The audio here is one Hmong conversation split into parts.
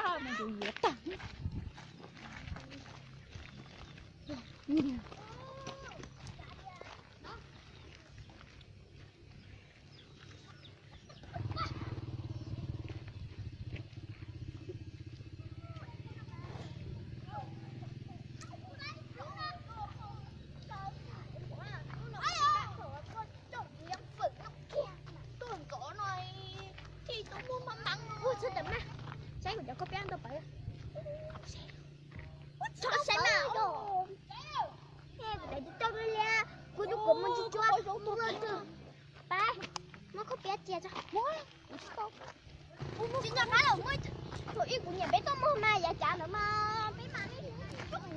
Mas yuav yuav tag. Tuaj ntxov no thiaj tau muaj maj mab. Ua txhawj tawm mas, saib kuv cov koj piab ntau pawv. Txhob saib mas. Kuv cov kuv mus tsis tsuav, kuv ua twg. Pab, muab koj piab cia tso. Tsis nco qab lawm, muab thaum ub kuv niam peb tuaj muag mas yav cav ntawd mas peb mas nej tsis tso kuv.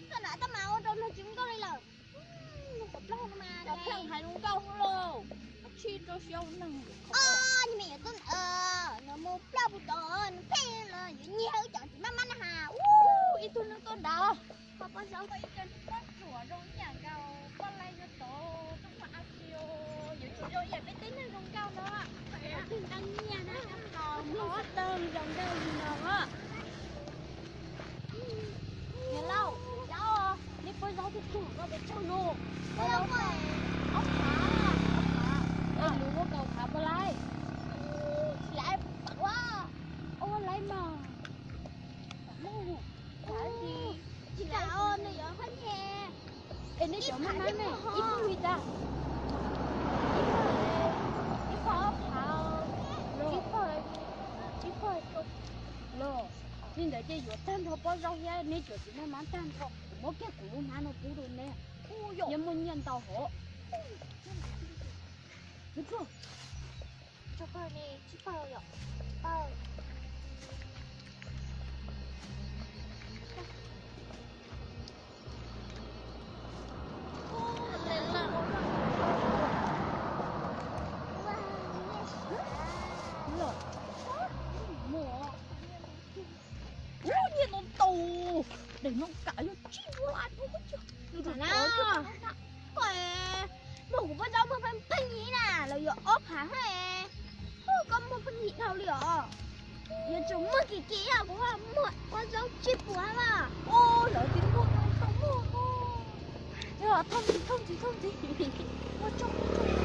Koj nam tab mas ua rau nws tsis zoo nkauj li lawm. Nws qhuav plaub no mas cov pheej hais zoo nkauj hwv lauj, tsis rau siab ua neeg. Nws me yuav tuaj, nws mus plaub puas tod nws pheej los yuav nyiag wb cov tsis maj mab na has. Ib tug neeg tuaj nrad. Ho pob zaub koj ib co pob tsuas zoo ib yam nkaus poj laib yuav tod tub mas a tsis yuav tsum zoo ib yam peb teb neeg zoo nkauj no. Twg nqa nyiag na, mloog ob tawg zoo nkauj li no. Niam laus, zaub, neb pob zaub twb tuag koj pes tsawg no? Pob zaub ob phav, ob phav. Es lus muab kaum phav puas laib? Tsis laib, ua laib mas. Tsis kam, nws yuav qhab nyiag. Es neb cov maj mab ne, ib pawg li cas? Ib pawg, ib pawg ob phav, ib pawg, ib pawg rau los. Li ntawd ces yuav tag nrho pob zaub thiab neb cov tsis maj mab tag nrho, kuv muab kiag kuv lub hnab no pub rau neb. Yog muaj nyiaj ntau hov. Tsib pawg ne, tsib pawg yom. Pawg. Nyiaj ntau ntau, daim no kam yog tsib puas lab rau koj. Koj muag kuv pob zaub muag pheej pheej li na, lawv yuav ob phav thiab. Koj muag pheej yim dhau li os. Yuav tsum muag kim kim os, kuv muag pob zaub tsib puas mas. Lawv twb muag tau muag. Thooj ntxiv, thooj ntxiv, thooj ntxiv. Muag tso, muag tso.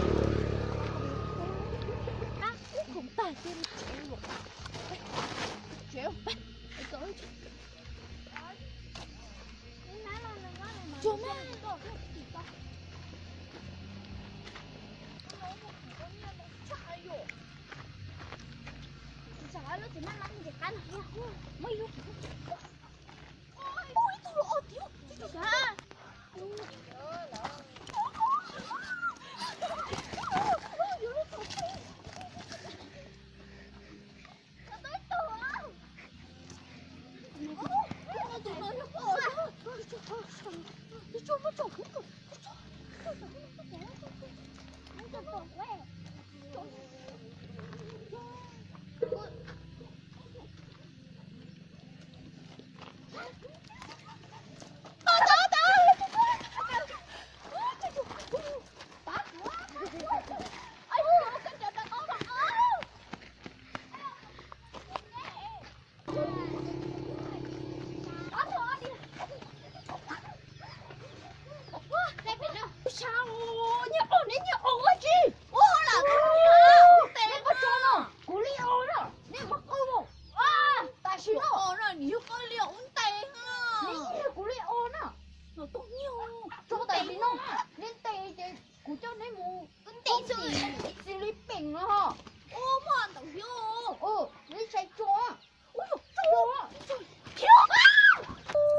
Ib khoom tag ces tsev, tsev, tsev. Tsuag mas. Muaj ib tug los os, tiag, ib tug sav. Nyiaj os, neb nyiaj os ua tsi? Ua, neb puas tso no? Kuv li os na, neb puas qw os? Tam sim no os na, neb yog kuv li os na. Tso tam sim no, neb ntes ces kuv coj neb mus txi li peem no ho. Neb sai tso.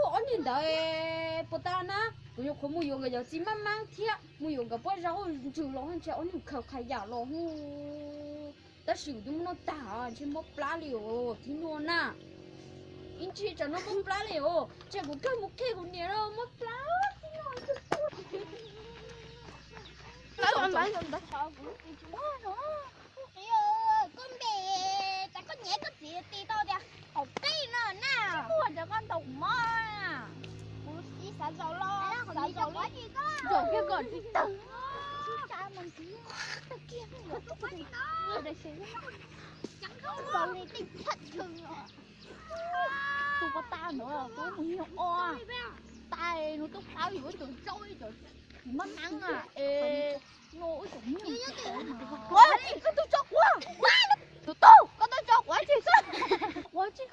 Ob niag ntawd puas tas na, kuv nyuam qhuav mus yuav nkawd cov txiv maj mab thiab mus yuav nkawd pob zeb ntsws los ntshe ob niag khaws qhov yam los hu. Tab sis kuv twb muab noj tag ntshe mob plab li os tib nuav na. Ib ntsis tsam no mob plab li os, tsam kuv kawg mus qhia kuv niam los mob plab tib nuav. Koj npe, tsam koj niam koj txiv tis tau tias qaum qij no na. Tsis muaj, tsam koj ntaus kuv mob. Kuv ib xav zaum los xav zaum li zaum kiag kom tsis tawg. Tus pos tas ntawd tus mus yog o, tas nws twb pab yuav ib co zaub ib co tsis muaj neeb na es no ib co. Ua, koj tuaj tso quav, tus tub, koj tuaj tso quav tsis xwb, quav tsis